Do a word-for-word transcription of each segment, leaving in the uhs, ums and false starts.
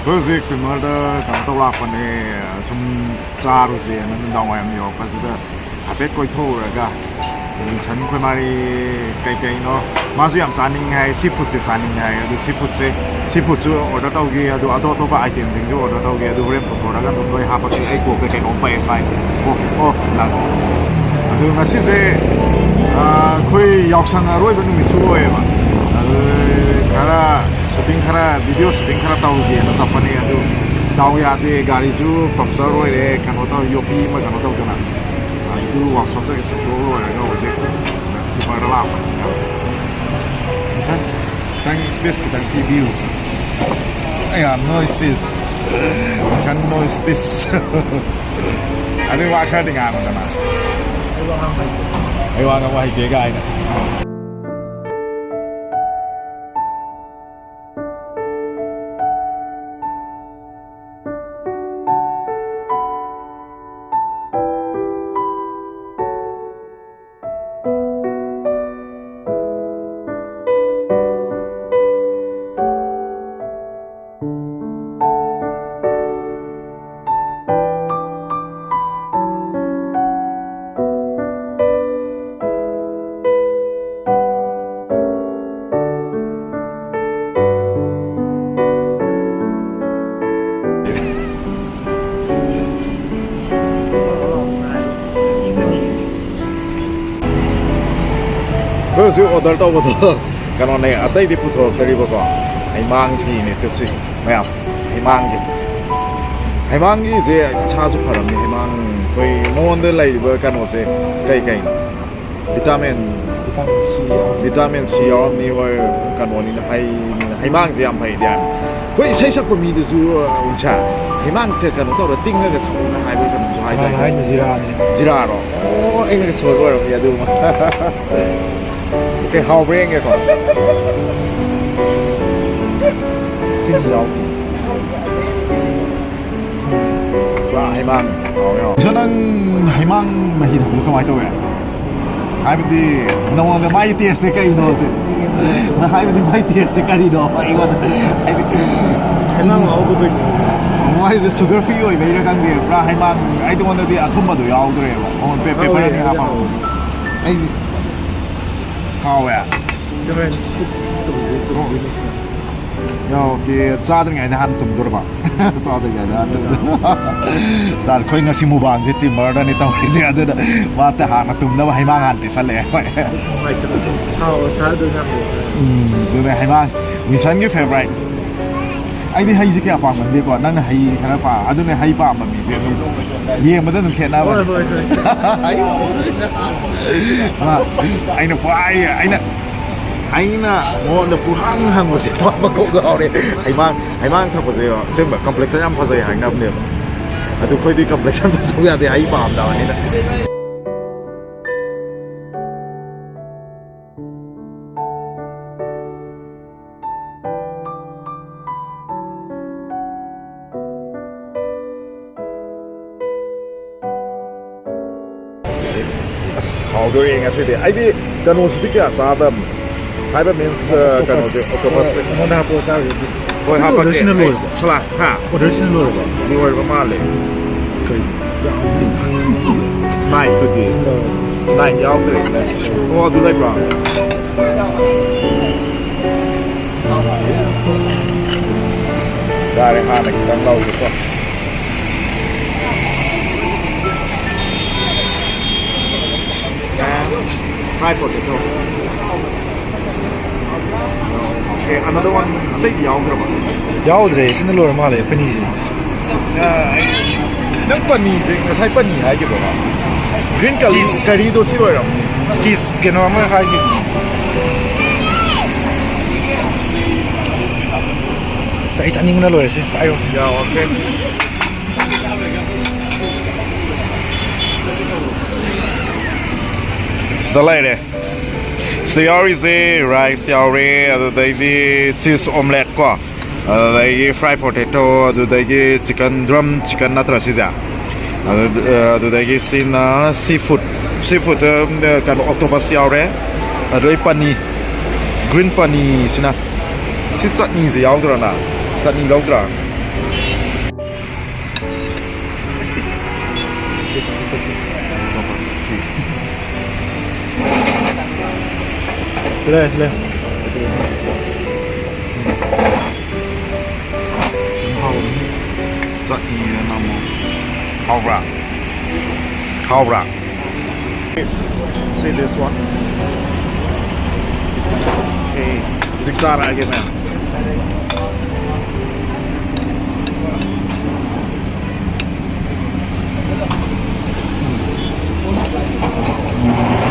ꯍꯧꯖꯤꯛ ꯇ꯭ꯋꯤꯃꯔꯗ ꯀꯩꯅꯣ ꯇꯧ ꯂꯥꯛꯄꯅꯦ, ꯁꯨꯝ ꯆꯥꯔꯨꯁꯦꯅ ꯅꯨꯡꯗꯥꯡ ꯋꯥꯏꯔꯝ ꯌꯧꯔꯛꯄꯁꯤꯗ ꯍꯥꯏꯐꯦꯠ ꯀꯣꯏꯊꯣꯛꯎꯔꯒ ꯋꯤꯜꯁꯟ ꯈꯣꯏ ꯃꯥꯔꯤ ꯀꯩꯀꯩꯅꯣ, ꯃꯥꯁꯨ ꯌꯥꯝ ꯆꯥꯅꯤꯡꯉꯦ ꯍꯥꯏ, ꯁꯤ ꯐꯨꯗꯁꯦ ꯆꯥꯅꯤꯡꯉꯦ ꯍꯥꯏ꯫ ꯑꯗꯨ ꯁꯤ ꯐꯨꯗꯁꯦ, ꯁꯤ ꯐꯨꯗꯁꯨ ꯑꯣꯔꯗꯔ ꯇꯧꯒꯦ, ꯑꯗꯨ ꯑꯇꯣꯞ ꯑꯇꯣꯞꯄ ꯑꯥꯏꯇꯦꯝꯁꯤꯡꯁꯨ ꯑꯣꯔꯗꯔ ꯇꯧꯒꯦ, ꯑꯗꯨ ꯍꯣꯔꯦꯟ ꯄꯨꯊꯣꯔꯒ ꯑꯗꯨꯝ ꯂꯣꯏ ꯍꯥꯞꯄꯛꯀꯦ꯫ ꯑꯩ ꯀꯣꯛꯇ ꯀꯩꯅꯣꯝ ꯄꯛꯑꯦ ꯁ꯭ꯋꯥꯏꯗ꯫ ꯀꯣꯛ ꯑꯣ ꯂꯥꯛ ꯑꯗꯨ ꯉꯁꯤꯁꯦ, ꯑꯥ, ꯑꯩꯈꯣꯏ ꯌꯥꯎꯁꯪ ꯑꯔꯣꯏꯕ ꯅꯨꯃꯤꯠꯁꯨ ꯑꯣꯏꯌꯦꯕ꯫ ꯑꯗꯨ ꯈꯔ ꯁꯨꯇꯤꯡ, ꯈꯔ ꯚꯤꯗꯤꯑꯣ ꯁꯨꯇꯤꯡ ꯈꯔ ꯇꯧꯒꯦꯅ ꯆꯠꯄꯅꯦ꯫ ꯑꯗꯨ ꯗꯥꯎ ꯌꯥꯗꯦ, ꯒꯥꯔꯤꯁꯨ ꯄꯝꯆꯔ ꯑꯣꯏꯔꯦ, ꯀꯩꯅꯣ ꯇꯧ, ꯌꯣꯠꯄꯤ ꯑꯃ ꯀꯩꯅꯣ ꯇꯧꯗꯅ꯫ ꯑꯗꯨ ꯋꯥꯛꯁꯣꯞꯇꯒꯤ ꯁꯦꯡꯗꯣꯛ ꯂꯣꯏꯔꯒ ꯍꯧꯖꯤꯛ ꯇ꯭ꯔꯤꯄꯔꯗ ꯂꯥꯛꯄꯅꯦ꯫ ꯏꯁꯟ, ꯈꯤꯇꯪ ꯁ꯭ꯄꯦꯁ ꯈꯤꯇꯪ ꯄꯤꯕꯤꯌꯨ꯫ ꯑꯩ ꯌꯥꯝ ꯅꯣ ꯁ꯭ꯄꯦꯁ꯫ ꯏꯁꯟ, ꯅꯣ ꯁ꯭ꯄꯦꯁ꯫ ꯑꯗꯨ ꯋꯥ ꯈꯔꯗꯤ ꯉꯥꯡꯉꯨꯗꯅ꯫ ꯑꯩ ꯋꯥ ꯉꯥꯡꯕ ꯍꯩꯇꯦ꯫ ꯑꯩ ꯋꯥ ꯉꯥꯡꯕ ꯍꯩꯇꯦ ꯀꯥꯏꯅ꯫ ꯑꯩꯈꯣꯏ ꯍꯧꯖꯤꯛ ꯑꯣꯔꯗꯔ ꯇꯧꯕꯗꯣ ꯀꯩꯅꯣꯅꯦ, ꯑꯇꯩꯗꯤ ꯄꯨꯊꯣꯔꯛꯇꯔꯤꯕꯀꯣ꯫ ꯍꯩꯃꯥꯡ ꯇꯤꯅꯦ ꯇꯨꯁꯤ ꯃꯌꯥꯝ꯫ ꯍꯩꯃꯥꯡꯒꯤ, ꯍꯩꯃꯥꯡꯒꯤꯁꯦ ꯏꯁꯥꯁꯨ ꯐꯔꯝꯅꯤ꯫ ꯍꯩꯃꯥꯡ ꯑꯩꯈꯣꯏ ꯃꯉꯣꯟꯗ ꯂꯩꯔꯤꯕ ꯀꯩꯅꯣꯁꯦ ꯀꯩ ꯀꯩꯅꯣ? Vitamin, vitamin C ꯌꯥꯎꯔꯝꯅꯤ꯫ Vitamin C ꯌꯥꯎꯔꯝꯅꯤ, ꯍꯣꯏ, ꯀꯩꯅꯣꯅꯤꯅ, ꯍꯩꯅꯤꯅ꯫ ꯍꯩꯃꯥꯡꯁꯦ ꯌꯥꯝ ꯐꯩꯗꯤ ꯍꯥꯏꯕꯅꯤ꯫ ꯑꯩꯈꯣꯏ ꯏꯁꯩ ꯁꯛꯄ ꯃꯤꯗꯨꯁꯨ, ꯑ, ꯎꯟꯁꯥ, ꯍꯩꯃꯥꯡ ꯀꯩꯅꯣ ꯇꯧꯔ ꯇꯤꯡꯉꯒ ꯊꯝꯃꯣꯅ ꯍꯥꯏꯕ ꯀꯩꯅꯣꯝꯁꯨ ꯍꯥꯏꯗꯥꯏꯅꯦ? ꯍꯥꯏꯅ ꯖꯤꯔꯥꯅꯦ꯫ ꯖꯤꯔꯥꯔꯣ? ꯑꯣ, ꯑꯩꯅꯒ ꯁꯣꯏꯕ ꯑꯣꯏꯔꯝꯅꯤ ꯑꯗꯨꯃ꯫ ꯑꯣꯀꯦ, ꯍꯥꯎꯕ꯭ꯔꯥ ꯌꯦꯡꯒꯦꯀꯣ꯫ ꯆꯤꯅꯤ ꯌꯥꯎꯗꯦ꯫ ꯄꯨꯔꯥ ꯍꯩꯃꯥꯡ ꯍꯥꯎꯋꯦ, ꯍꯥꯎꯋꯦ꯫ ꯏꯁꯣ, ꯅꯪ ꯍꯩꯃꯥꯡ ꯃꯍꯤ ꯊꯛꯄꯗꯣ ꯀꯃꯥꯏꯅ ꯇꯧꯋꯦ? ꯍꯥꯏꯕꯗꯤ ꯅꯉꯣꯟꯗ ꯃꯥꯏ ꯇꯦꯁꯁꯦ ꯀꯩꯅꯣ ꯁꯦ? ꯅꯪ ꯍꯥꯏꯕꯗꯤ ꯃꯥꯏ ꯇꯦꯁꯁꯦ ꯀꯔꯤꯅꯣ? ꯑꯩꯉꯣꯟꯗ ꯍꯥꯏꯗꯤ ꯍꯩꯃꯥꯡ ꯆꯤꯅꯤ ꯃꯣꯏꯁꯦ sugar free ꯑꯣꯏꯕꯩꯔꯥ ꯈꯪꯗꯦ, ꯄꯨꯔꯥ ꯍꯩꯃꯥꯡ, ꯑꯩꯉꯣꯟꯗꯗꯤ ꯑꯊꯨꯝꯕꯗꯣ ꯌꯥꯎꯗ꯭ꯔꯦꯕ꯫ ꯑꯣ, ꯄꯦ-, paper ꯑꯅꯤ ꯍꯥꯞꯄ꯫ ꯑꯩꯗꯤ ꯍꯥꯎꯋꯦ꯫ ꯌꯥꯎꯗꯦ, ꯆꯥꯗ꯭ꯔꯤꯉꯩꯗ ꯍꯥꯟꯅ ꯇꯨꯝꯗꯣꯔꯕ꯫ ꯆꯥꯗ꯭ꯔꯤꯉꯩꯗ ꯍꯥꯟꯅ ꯇꯨꯝꯗꯣꯔꯕ꯫ ꯆꯥꯔꯦ꯫ ꯑꯩꯈꯣꯏ ꯉꯁꯤ ꯃꯨꯕꯥꯡꯁꯦ ꯇꯤꯝꯕꯔꯗꯅꯤ ꯇꯧꯔꯤꯁꯦ, ꯑꯗꯨꯅ ꯃꯥ ꯍꯥꯟꯅ ꯇꯨꯝꯅꯕ ꯍꯩꯃꯥꯡ ꯍꯥꯟꯅ ꯄꯤꯁꯜꯂꯛꯑꯦ ꯑꯩꯈꯣꯏ꯫ ꯅꯨꯡꯉꯥꯏꯇꯕ ꯑꯗꯨꯝ ꯊꯥꯎ ꯊꯥꯗꯣꯏ ꯌꯥꯝ ꯂꯩ꯫ ꯎꯝ, ꯑꯗꯨꯅꯦ ꯍꯩꯃꯥꯡ ꯃꯤꯁꯟꯒꯤ favourite꯫ ꯑꯩꯗꯤ ꯍꯩꯁꯦ ꯀꯌꯥ ꯄꯥꯝꯒꯟꯗꯦꯀꯣ, ꯅꯪꯅ ꯍꯩ ꯈꯔ ꯄꯥꯝ-, ꯑꯗꯨꯅ ꯍꯩ ꯄꯥꯝꯕ ꯃꯤꯁꯦ ꯑꯗꯨꯝ ꯌꯦꯡꯕꯗ ꯑꯗꯨꯝ ꯈꯦꯠꯅꯕꯅꯦ꯫ ꯍꯣꯏ, ꯍꯣꯏ, ꯍꯣꯏ꯫ ꯃꯥ, ꯑꯩꯅ ꯈ꯭ꯋꯥꯏ, ꯑꯩꯅ, ꯑꯩꯅ ꯃꯉꯣꯟꯗ ꯄꯨꯍꯪ ꯍꯪꯕꯁꯦ ꯃꯥ ꯃꯀꯣꯛ ꯉꯥꯎꯔꯦ꯫ ꯍꯩꯃꯥꯡ, ꯍꯩꯃꯥꯡ ꯊꯛꯄꯁꯦ ꯑꯁꯦꯡꯕ complexion ꯌꯥꯝ ꯐꯖꯩ ꯍꯥꯏꯅꯕꯅꯦꯕ꯫ ꯑꯗꯨ ꯑꯩꯈꯣꯏꯗꯤ complexion ꯐꯖꯧ ꯌꯥꯗꯦ, ꯍꯩ ꯄꯥꯝꯗꯕꯅꯤꯅ꯫ ꯑꯁ, ꯍꯥꯎꯗꯣꯔꯦ ꯉꯁꯤꯗꯤ꯫ ꯑꯩꯗꯤ ꯀꯩꯅꯣꯁꯤꯗꯤ ꯀꯌꯥ ꯆꯥꯗꯕꯅꯤ꯫ ꯍꯥꯏꯕ means, ꯑ, ꯀꯩꯅꯣꯁꯦ, octopus꯫ ꯑꯩꯉꯣꯟꯗ ꯍꯥꯞꯄꯛꯑꯣ ꯆꯥꯔꯨꯒꯦ꯫ ꯍꯣꯏ, ꯍꯥꯞꯄꯛꯀꯦ꯫ ꯑꯣꯔꯗꯔꯁꯤꯅ ꯂꯣꯏꯔꯕꯣ? ꯑꯩ ꯁꯂꯥꯗ, ꯍꯥ? ꯑꯣꯔꯗꯔꯁꯤꯅ ꯂꯣꯏꯔꯕꯣ? ꯂꯣꯏꯔꯕ ꯃꯥꯜꯂꯦ꯫ ꯀꯩꯅꯣ? Nine ꯇꯨꯗꯤ? Nine ꯌꯥꯎꯗ꯭ꯔꯦ꯫ ꯑꯣ, ꯑꯗꯨ ꯂꯩꯕ꯭ꯔꯣ? ꯌꯥꯔꯦ, ꯍꯥꯟꯅ ꯈꯤꯇꯪ ꯂꯧꯒꯦꯀꯣ꯫ And fry potato꯫ Okay, another one, ꯑꯇꯩꯗꯤ ꯌꯥꯎꯗ꯭ꯔꯕ? ꯌꯥꯎꯗ꯭ꯔꯦ, ꯁꯤꯅ ꯂꯣꯏꯔ ꯃꯥꯜꯂꯦ ꯑꯩꯈꯣꯏꯅꯤꯁꯦ꯫ ꯑ, ꯑꯩ, ꯅꯪ ꯄꯅꯤꯁꯦ, ꯉꯁꯥꯏ ꯄꯅꯤ ꯍꯥꯏꯈꯤꯕ꯭ꯔꯣ? Green curry, cheese꯫ Curryꯗꯣ ꯁꯤ ꯑꯣꯏꯔꯝꯅꯤ꯫ Cheese ꯀꯩꯅꯣ ꯑꯃ ꯍꯥꯏꯈꯤꯕꯅꯤ꯫ ꯑꯩ ꯆꯥꯅꯤꯡꯕꯅ ꯂꯣꯏꯔꯦ ꯁꯤ꯫ ꯄꯥꯏꯌꯣ꯫ ꯌꯥ, okay꯫ ꯁꯤꯗ ꯂꯩꯔꯦ꯫ ꯁꯤꯗ ꯌꯥꯎꯔꯤꯁꯦ rice ꯌꯥꯎꯔꯦ, ꯑꯗꯨꯗꯩꯗꯤ cheese omelette ꯀꯣ, ꯑꯗꯨꯗꯒꯤ fry potato, ꯑꯗꯨꯗꯒꯤ chicken, drum chicken ꯅꯠꯇ꯭ꯔꯥ ꯁꯤꯁꯦ? ꯑꯗꯨ-, ꯑꯗꯨꯗꯒꯤ ꯁꯤꯅ seafood, seafood, ꯑ, ꯀꯩꯅꯣ, octopus ꯌꯥꯎꯔꯦ, ꯑꯗꯨꯗꯩ ꯄꯅꯤ, green ꯄꯅꯤꯁꯤꯅ꯫ ꯁꯤ ꯆꯠꯅꯤꯁꯦ ꯌꯥꯎꯗ꯭ꯔꯅ? ꯆꯠꯅꯤ ꯂꯧꯗ꯭ꯔꯥ? ꯁꯤꯂꯦ, ꯁꯤꯂꯦ꯫ ꯆꯠꯅꯤꯅ ꯑꯃꯨꯛ꯫ ꯍꯥꯎꯕ꯭ꯔꯥ? ꯍꯥꯎꯕ꯭ꯔꯥ? See this one. Okay. ꯍꯧꯖꯤꯛ ꯆꯥꯔꯛꯑꯒꯦ, ꯃꯌꯥꯝ꯫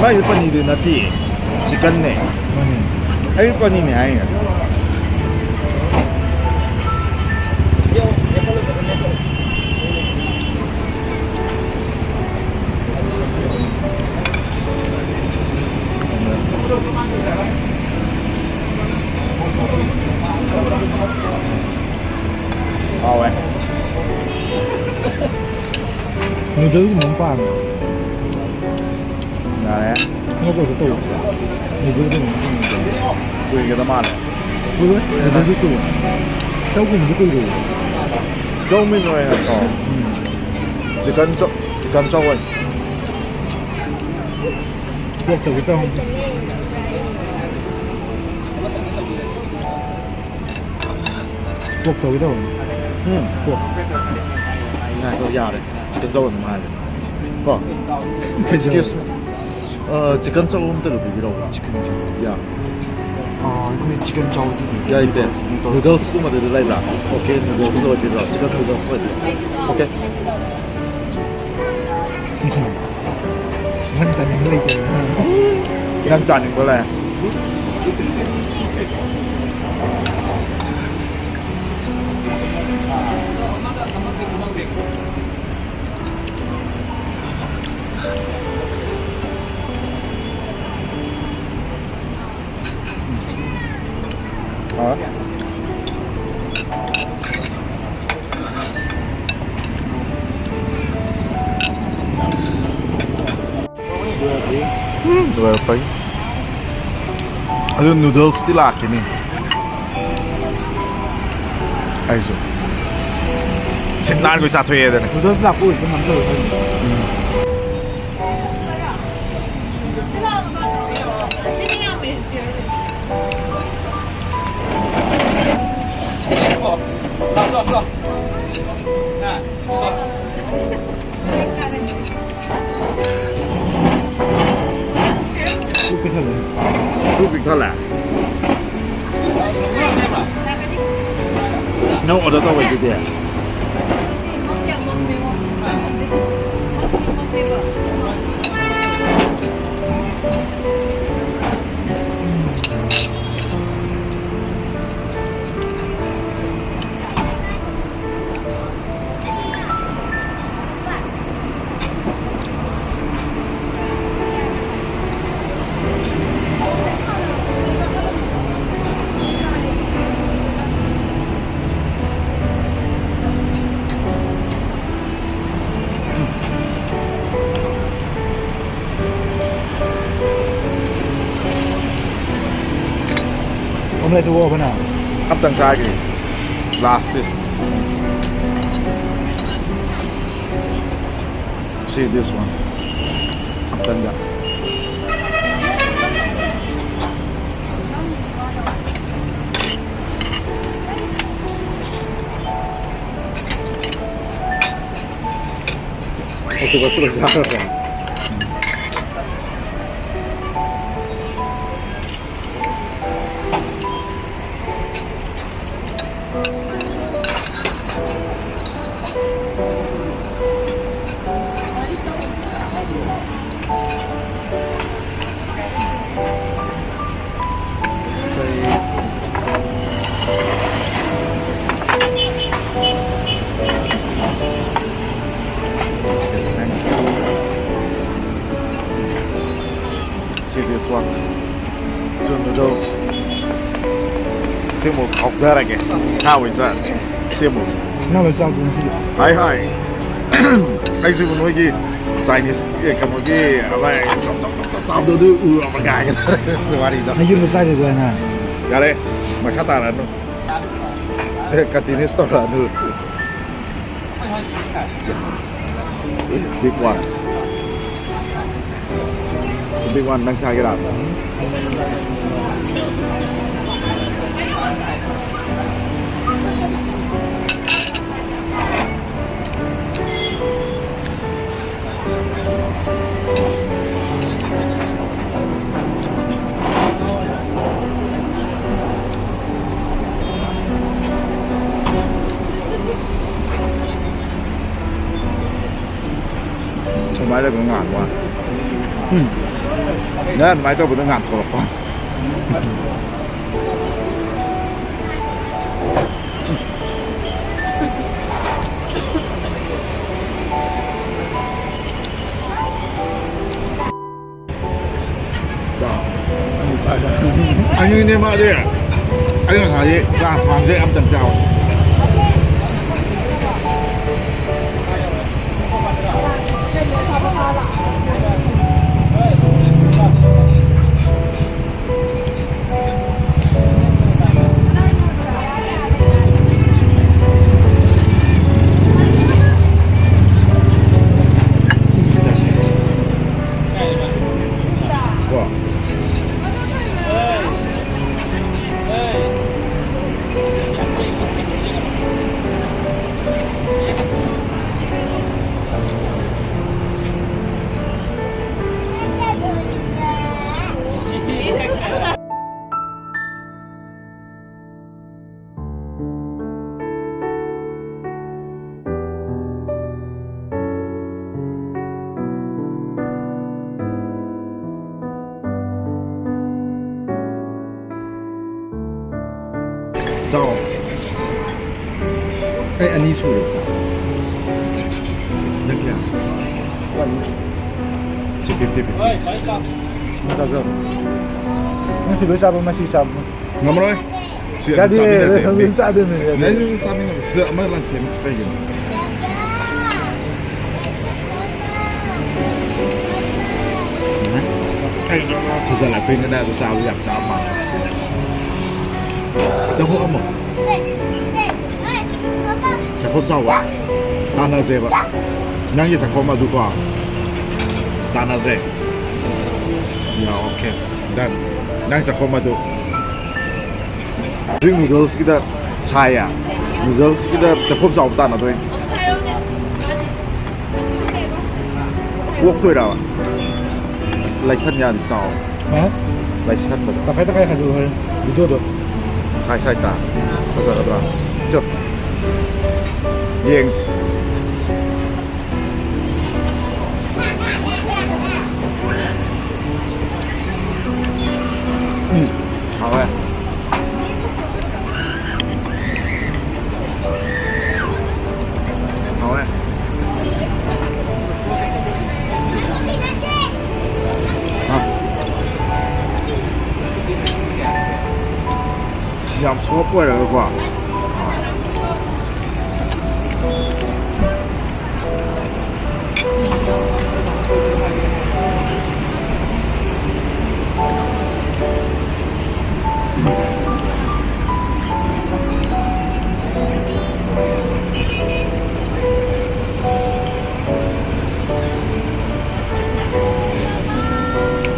ꯃꯥꯏꯗꯤ ꯄꯅꯤꯔꯗꯤ ꯅꯠꯇꯦ, ꯆꯤꯛꯀꯟꯅꯦ꯫ ꯎꯝ꯫ ꯑꯩ ꯄꯅꯤꯔꯅꯦ ꯍꯥꯏꯅꯦ꯫ ꯍꯥꯎꯋꯦ꯫ ꯅꯨꯗꯜꯒꯨꯝꯕ ꯑꯃ ꯄꯥꯝꯃꯦ꯫ ꯌꯥꯔꯦ꯫ ꯀꯩꯅꯣ ꯇꯧꯒꯦ ꯇꯧꯕ꯫ ꯅꯨꯗꯜꯒꯨꯝꯕ ꯑꯃ ꯄꯥꯝꯃꯦ꯫ ꯀꯨꯏꯒꯗ ꯃꯥꯜꯂꯦ꯫ ꯀꯨꯏꯔꯣꯏ꯫ ꯅꯨꯗꯜꯗꯤ ꯀꯨꯏꯔꯣꯏ꯫ ꯆꯧꯒꯨꯝꯕꯗꯤ ꯀꯨꯏꯔꯣꯏ꯫ ꯆꯧ ꯃꯤꯟ ꯑꯣꯏꯅ ꯇꯧ꯫ ꯎꯝ꯫ ꯆꯤꯛꯀꯟ ꯆꯧ, ꯆꯤꯛꯀꯟ ꯆꯧ ꯑꯣꯏꯅ꯫ ꯄꯣꯛ ꯇꯧꯒꯦ ꯇꯧ꯫ ꯄꯣꯛ ꯇꯧꯒꯦ ꯇꯧꯕꯅꯤ꯫ ꯎꯝ꯫ ꯄꯣꯛ꯫ ꯉꯥꯏꯈꯣ, ꯌꯥꯔꯦ꯫ ꯆꯤꯛꯀꯟ ꯆꯧ ꯑꯗꯨꯝ ꯍꯥꯏꯔꯦ꯫ ꯀꯣ? Excuse me. ꯑ, ꯆꯤꯛꯀꯟ ꯆꯧ ꯑꯝꯇꯒ ꯄꯤꯕꯤꯔꯛꯎ꯫ ꯆꯤꯛꯀꯟ ꯆꯧ꯫ ꯌꯥ꯫ ꯑ, ꯑꯩꯈꯣꯏ ꯆꯤꯛꯀꯟ ꯆꯧꯗꯤ ꯂꯩꯇꯦ꯫ Noodles, noodles. ꯅꯨꯗꯜꯁꯀꯨꯝꯕꯗꯨꯗꯤ ꯂꯩꯕ꯭ꯔꯥ? ꯑꯣꯀꯦ, ꯅꯨꯗꯜꯁ ꯑꯣꯏꯕꯤꯔꯣ꯫ ꯆꯤꯛꯀꯟ ꯅꯨꯗꯜꯁ ꯑꯣꯏꯕꯤꯔꯣ꯫ ꯑꯣꯀꯦ꯫ ꯅꯪ ꯆꯥꯅꯤꯡꯕ ꯂꯩꯇꯦ꯫ ꯅꯪ ꯆꯥꯅꯤꯡꯕ ꯂꯩ꯫ ꯍꯥ? ꯎꯝ, ꯂꯣꯏꯔꯛꯄꯒꯤ꯫ ꯑꯗꯨ ꯅꯨꯗꯜꯁꯇꯤ ꯂꯥꯛꯈꯤꯅꯤ꯫ ꯑꯩꯁꯨ꯫ ꯁꯤꯠ ꯅꯥꯟꯈꯣꯏ ꯆꯥꯊꯣꯛꯑꯦꯗꯅ꯫ ꯅꯨꯗꯜꯁ ꯂꯥꯛꯄ ꯑꯣꯏꯗꯤ ꯉꯝꯗꯧꯕ ꯈꯪꯗꯦ꯫ ꯄꯨꯛ ꯄꯤꯛ ꯊꯜꯂꯦ꯫ ꯄꯨꯛ ꯄꯤꯛ ꯊꯜꯂꯦ? ꯅꯪ ꯑꯣꯔꯗꯔ ꯇꯧꯕꯩꯗꯨꯗꯤ? Omelette ꯁꯨ ꯑꯣꯛꯑꯕ ꯅꯪ? ꯑꯝꯇꯪ ꯆꯥꯒꯦ꯫ Last piece. See this one. ꯑꯝꯇꯪꯒ꯫ Octopus ꯇꯨꯒ ꯆꯥꯈ꯭ꯔꯕ? See this one. Two noodles. ꯁꯤꯃꯨꯛ ꯍꯧꯊꯔꯒꯦ꯫ How is that? ꯁꯤꯃꯨꯛ꯫ ꯅꯪꯅ ꯆꯥꯕꯗꯣ ꯉꯁꯤꯗꯤ꯫ ꯍꯥꯏ, ꯍꯥꯏ꯫ ꯑꯩꯁꯤꯕꯨ ꯅꯣꯏꯒꯤ Chinese, ꯑꯦ, ꯀꯩꯅꯣꯒꯤ ꯑꯃ ꯆꯞ, ꯆꯞ, ꯆꯞ, ꯆꯞ ꯆꯥꯕꯗꯣ ꯑꯗꯨ ꯎꯔꯕ ꯀꯥꯏꯅ꯫ ꯁꯤ ꯋꯥꯔꯤꯗꯣ꯫ ꯅꯪ ꯌꯨꯝꯗ ꯆꯥꯗꯦꯗꯣ ꯍꯥꯏꯅ? ꯌꯥꯔꯦ꯫ ꯃꯈꯥ ꯇꯥꯔꯛꯑꯅꯨ꯫ ꯑꯦ, continuous ꯇꯧꯔꯛꯑꯅꯨ꯫ Big one. Big one, ꯅꯪ ꯆꯥꯒꯦꯔꯥ? ꯑꯗꯨꯃꯥꯏꯅ ꯂꯩꯕꯗꯣ ꯉꯥꯟꯕ ꯋꯥꯅꯤ꯫ ꯎꯝ꯫ ꯅꯪ ꯑꯗꯨꯃꯥꯏꯅ ꯇꯧꯕꯗ ꯉꯥꯟꯊꯣꯔꯛꯄ ꯋꯥꯅꯤ꯫ ꯑꯅꯤꯅꯦ ꯃꯥꯗꯤ꯫ ꯑꯩ ꯉꯁꯥꯏꯗꯤ ꯆꯥꯟꯁ ꯃꯥꯡꯖꯩ ꯑꯝꯇꯪ ꯆꯥꯎ꯫ ꯀꯣ꯫ ꯆꯥꯎ꯫ ꯑꯩ ꯑꯅꯤ ꯁꯨꯔꯦ ꯆꯥꯎ꯫ ꯅꯪ ꯀꯌꯥ? ꯁꯤ ꯐꯤꯐꯇꯤ ꯐꯤꯐꯇꯤ꯫ ꯆꯥꯎ, ꯆꯥꯎ꯫ ꯉꯁꯤ ꯂꯣꯏ ꯆꯥꯕ, ꯉꯁꯤ ꯆꯥꯕ꯫ ꯉꯝꯃꯔꯣꯏ꯫ ꯁꯤ ꯑꯗꯨꯝ ꯌꯥꯗꯦ, ꯆꯥꯃꯤꯟꯅꯁꯦ, ꯑꯗꯨꯝ ꯃꯤ꯫ ꯆꯥꯗꯣꯏꯅꯦ, ꯌꯥꯗꯦ꯫ ꯅꯪ ꯆꯥꯃꯤꯟꯅꯕ ꯁꯤꯗ ꯑꯃ ꯂꯥꯟꯁꯦ ꯑꯃꯁꯨ ꯀꯩꯒꯤꯅꯣ? ꯀꯩꯅꯣ ꯊꯨꯖꯜꯂꯛꯇꯣꯏꯅꯤꯅ ꯑꯗꯨ ꯆꯥꯕ ꯌꯥꯝ ꯆꯥꯕ ꯃꯥꯜꯂꯦ꯫ ꯆꯥꯛꯈꯨꯝ ꯑꯃ꯫ ꯆꯥꯛꯈꯨꯝ ꯆꯥꯎꯕ꯫ ꯇꯥꯟꯅꯁꯦꯕ꯫ ꯅꯪꯒꯤ ꯆꯥꯛꯈꯣꯝ ꯑꯗꯨꯀꯣ, ꯇꯥꯟꯅꯁꯦ꯫ ꯌꯥ, ꯑꯣꯀꯦ, ꯗꯟ꯫ ꯅꯪ ꯆꯥꯛꯈꯣꯝ ꯑꯗꯨ꯫ ꯍꯧꯖꯤꯛ ꯅꯨꯗꯜꯁꯀꯤꯗ ꯁꯥꯏꯌꯦ꯫ ꯅꯨꯗꯜꯁꯀꯤꯗ ꯆꯥꯛꯈꯣꯝ ꯆꯥꯎꯕ ꯇꯥꯟꯅꯗꯣꯏꯅꯤ꯫ ꯑꯣꯛꯇꯣꯏꯔꯕ? ꯑꯁ, ꯂꯩꯁꯟ ꯌꯥꯅꯤ, ꯆꯥꯎ꯫ ꯍꯥ? ꯂꯩꯁꯟꯕꯗꯣ꯫ ꯇꯪꯈꯥꯏ ꯇꯪꯈꯥꯏ ꯈꯥꯏꯗꯣꯛꯑꯣ ꯍꯣꯔꯦꯟ ꯚꯤꯗꯤꯑꯣꯗꯣ꯫ ꯁꯥꯏ ꯁꯥꯏ ꯇꯥ꯫ ꯐꯖꯒꯗ꯭ꯔꯥ? ꯆꯣ꯫ ꯌꯦꯡꯁꯤ꯫ ꯎꯝ, ꯍꯥꯎꯋꯦ꯫ ꯍꯥꯎꯋꯦ꯫ ꯑ꯫ ꯌꯥꯝ ꯁꯣꯐ ꯑꯣꯏꯔꯒꯀꯣ꯫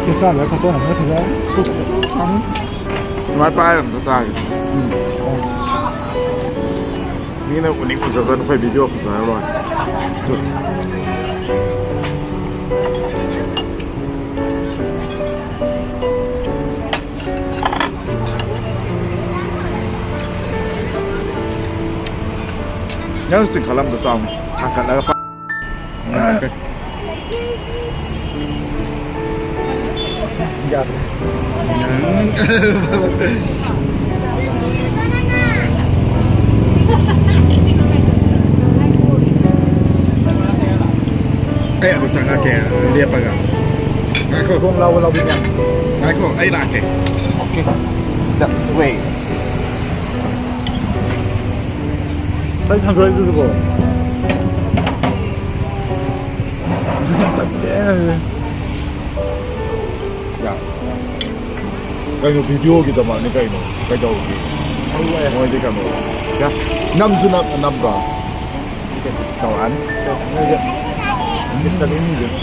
ꯆꯥꯛ ꯆꯥ ꯂꯣꯏꯔ ꯐꯣꯇꯣ ꯅꯝꯕ ꯐꯖꯔꯦ꯫ ꯁꯨ-, ꯎꯝ꯫ ꯅꯨꯡꯉꯥꯏ ꯄꯥꯏꯔ ꯑꯝꯇ ꯆꯥꯒꯦ꯫ ꯎꯝ꯫ ꯃꯤꯅ ꯎꯅꯤꯡ ꯎꯖꯗꯅ ꯑꯩꯈꯣꯏ ꯚꯤꯗꯤꯑꯣ ꯐꯖꯔ ꯂꯣꯏꯔꯦ꯫ ꯅꯪ ꯆꯤꯡꯈꯠꯂ ꯑꯝꯇ ꯆꯥꯎꯅꯦ꯫ ꯊꯥꯡꯒꯠꯂꯒ ꯄꯥ-, ꯌꯥꯗ꯭ꯔꯦ꯫ ꯑꯩ ꯑꯗꯨ ꯆꯪꯉꯛꯀꯦ, ꯂꯦꯞꯄꯒ꯫ ꯉꯥꯏꯈꯣ꯫ ꯊꯣꯡ ꯂꯥꯎꯕ ꯂꯥꯎꯕꯤ ꯃꯌꯥꯝ꯫ ꯉꯥꯏꯈꯣ, ꯑꯩ ꯂꯥꯛꯀꯦ꯫ Okay. That's way. ꯁꯥꯏ ꯁꯟꯗ꯭ꯔꯣꯏꯗꯨꯁꯨꯀꯣ꯫ ꯌꯥ꯫ ꯀꯩꯅꯣ, ꯚꯤꯗꯤꯑꯣꯒꯤꯗꯃꯛꯅꯤ ꯀꯩꯅꯣ꯫ ꯀꯩꯗꯧꯔꯒꯦ? ꯃꯣꯏꯗꯤ ꯀꯩꯅꯣ꯫ ꯌꯥ꯫ ꯅꯝꯁꯨ ꯅꯝ-, ꯅꯝꯕ꯭ꯔꯣ? ꯇꯧꯔꯛꯑꯅꯤ꯫ ꯅꯣꯏꯁꯦ ꯏꯪꯂꯤꯁꯇ ꯑꯗꯨꯝ ꯏꯗꯣꯏꯅꯤ꯫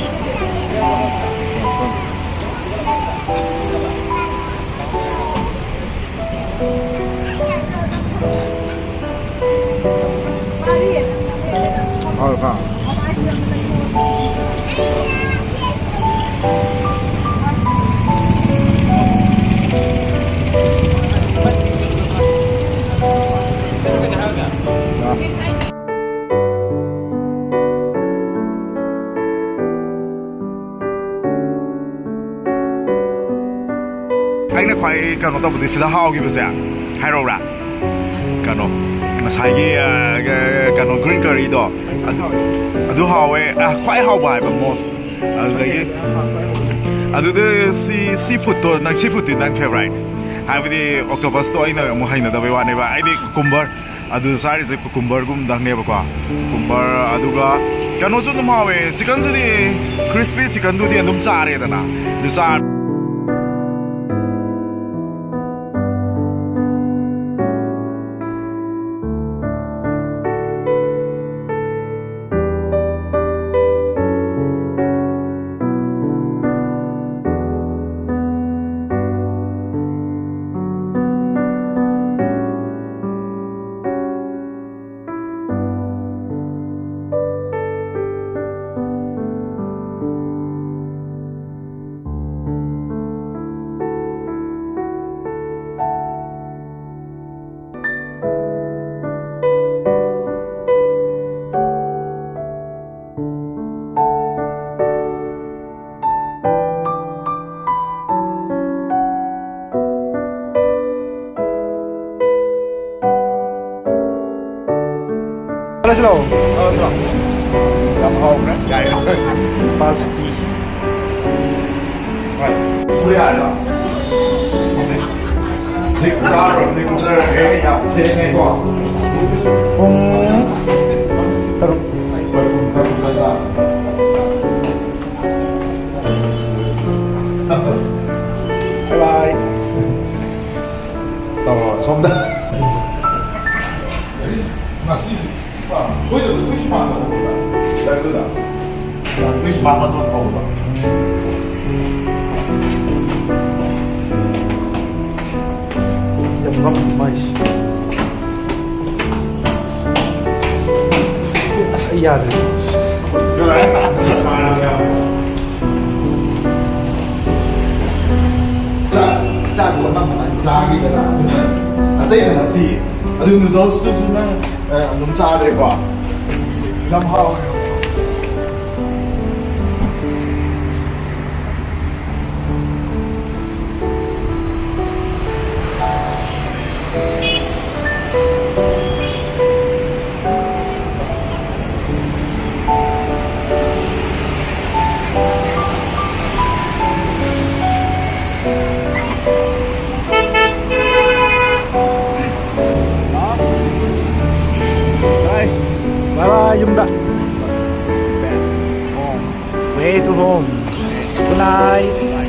ꯍꯣꯏ, ꯍꯣꯏ꯫ ꯑꯩꯅ ꯈ꯭ꯋꯥꯏ ꯀꯩꯅꯣ ꯇꯧꯕꯗꯤ ꯁꯤꯗ ꯍꯥꯎꯈꯤꯕꯁꯦ, ꯍꯥꯏꯔꯛꯎꯔꯥ? ꯀꯩꯅꯣ, ꯉꯁꯥꯏꯒꯤ, ꯑ, ꯀꯩꯅꯣ, green curryꯗꯣ, ꯑꯗꯨ, ꯑꯗꯨ ꯍꯥꯎꯋꯦ꯫ ꯑ, ꯈ꯭ꯋꯥꯏ ꯍꯥꯎꯕ ꯍꯥꯏꯕ most꯫ ꯑꯗꯨꯗꯒꯤ, ꯑꯗꯨꯗ ꯁꯤ, sea foodꯇꯣ, ꯅꯪ sea foodꯇꯤ ꯅꯪ favourite? ꯍꯥꯏꯕꯗꯤ octopusꯇꯣ ꯑꯩꯅ ꯑꯃꯨꯛ ꯍꯩꯅꯗꯕꯩ ꯋꯥꯅꯦꯕ, ꯑꯩꯗꯤ cucumber꯫ ꯑꯗꯨ ꯆꯥꯔꯤꯁꯦ cucumberꯒꯨꯝꯗꯪꯅꯦꯕꯀꯣ, cucumber꯫ ꯑꯗꯨꯒ ꯀꯩꯅꯣꯁꯨ ꯑꯗꯨꯝ ꯍꯥꯎꯋꯦ, chickenꯗꯨꯗꯤ, crispy chickenꯗꯨꯗꯤ ꯑꯗꯨꯝ ꯆꯥꯔꯦꯗꯅ, ꯑꯗꯨ ꯆꯥ ꯆꯠꯂꯁꯤꯔꯣ? ꯌꯥꯝ ꯍꯥꯎꯈ꯭ꯔꯦ꯫ ꯌꯥꯏ꯫ ꯏꯝꯐꯥꯜ ꯁꯤꯇꯤ꯫ ꯍꯣꯏ꯫ ꯄꯨꯕ ꯌꯥꯔꯦꯀꯣ? ꯍꯧꯖꯤꯛ, ꯍꯧꯖꯤꯛ ꯆꯥꯔꯨꯔꯁꯤ, ꯀꯨꯝꯊꯔꯒꯦ꯫ ꯌꯥꯝ ꯊꯦꯡꯉꯦꯀꯣ꯫ ꯄꯨꯡ ꯇꯔꯨꯛ꯫ ꯍꯣꯏ, ꯄꯨꯡ ꯇꯔꯨꯛ ꯑꯗꯨꯋꯥꯏꯗ꯫ Bye bye. ꯇꯧꯔꯣ, ꯁꯣꯝꯗ꯫ ꯉꯁꯤ ꯑꯩꯈꯣꯏꯗ ꯑꯩꯈꯣꯏ ꯁꯨꯃꯥꯡꯗ ꯍꯧꯕꯗ, ꯑꯗꯨꯗ ꯑꯩꯈꯣꯏ ꯁꯨꯃꯥꯡ ꯃꯇꯣꯟ ꯍꯧꯕꯗꯣ꯫ ꯌꯥꯝ ꯉꯝꯃꯤ ꯃꯥꯏꯁꯤ꯫ ꯑꯁ, ꯑꯩ ꯌꯥꯗ꯭ꯔꯦ꯫ ꯆꯥꯛ, ꯆꯥꯛꯇꯣ ꯅꯪ ꯐꯖꯅ ꯆꯥꯈꯤꯗꯅ, ꯑꯗꯨꯅ ꯑꯇꯩꯗ ꯅꯠꯇꯦ꯫ ꯑꯗꯨ noodles ꯇꯨꯁꯨ ꯅꯪ, ꯑ, ꯑꯗꯨꯝ ꯆꯥꯔꯦꯀꯣ꯫ ꯌꯥꯝ ꯍꯥꯎꯋꯦ꯫ Bye bye, ꯌꯨꯝꯗ꯫ Way to home. Good night.